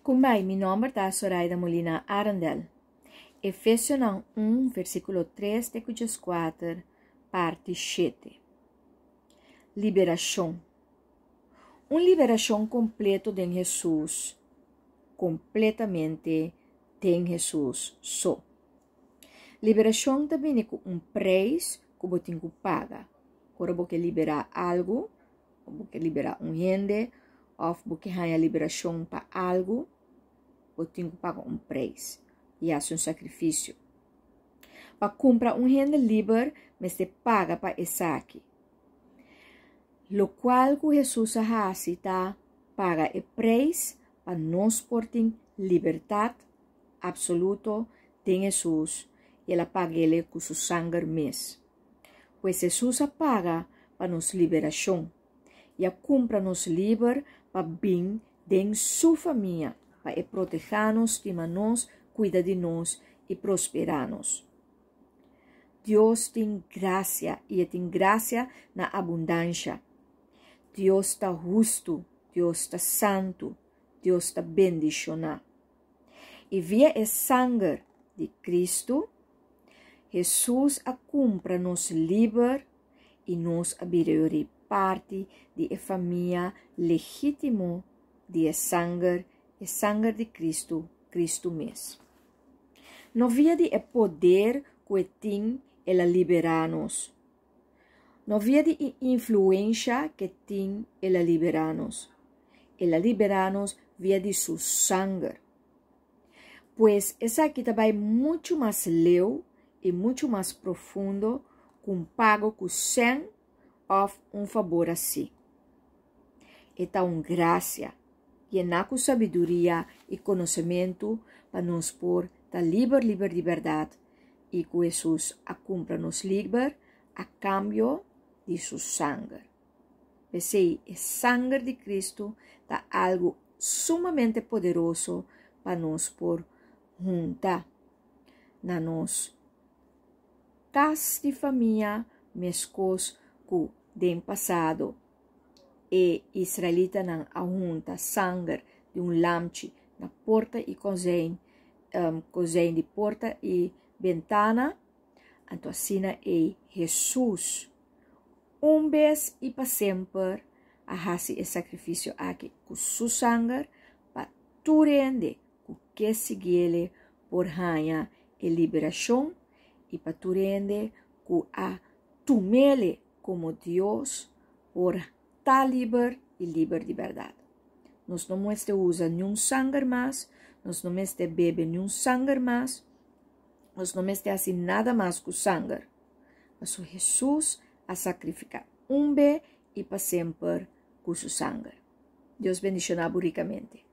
Kumbai, mi nomber ta Soraida Molina Arendel. Efesionan 1, versíkulo 3 te ku 4, parti 7. Liberashon. Un liberashon kompleto den Hesus, kompletamente den Hesus so. Liberashon ta bini ku un preis ku bo tin ku paga. Ora bo ke liberá algu, òf bo ke liberá un hende, òf bo ke haña liberashon pa algu, bo tin ku paga un preis i hasi un sakrifisio. Pa kumpra un hende liber mester paga pa esaki. Lokual ku Hesus a hasi ta paga e preis pa nos por tin libertat absoluto den Hesus i el a pag'ele ku su sanger mes. Pues Hesus a paga pa nos liberashon i a kumpra nos liber pa bin den su famia pa e protehá nos, stima nos, kuida di nos i prosperá nos. Dios tin grasia i e tin grasia na abundansha. Dios ta hustu, Dios ta santu, Dios ta bendishoná. I via e sanger di Kristu, Hesus a kumpra nos liber i nos a bira yori parti di e famia legítimo di e sanger, e sanger di Kristu, Kristu mes. No via di e poder ku e tin el a liberá nos. No via di e influensha ku e tin el a liberá nos. El a liberá nos via di su sanger. Pues esaki ta bai muchu mas leu i muchu mas profundo ku un pago ku sèn òf un fabor así. E ta un grasia, yená ku sabiduria i konosementu pa nos por ta liber liber di bèrdat i ku Hesus a kumpra nos liber a kambio di su sanger. P'esei e sanger di Kristu ta algu sumamente poderoso pa nos por hunta na nos kas di famia meskos ku den pasado e israelitanan a hunta sanger di un lamchi na porta i kozijn, um, kozijn di porta i bentana. Anto asina ei Hesus un bes i pa semper a hasi e sakrifisio aki ku su sanger pa tur hende ku ke siguiele por haña e liberashon i pa tur hende ku a tumele komo Dios por ta liber i liber di bèrdat. Nos no mester usa niun sanger mas, nos no mester bebe niun sanger mas, nos no mester hasi nada mas ku sanger. Pasobra Hesus a sakrifiká un be i pa semper ku su sanger. Dios bendishoná bo rikamente.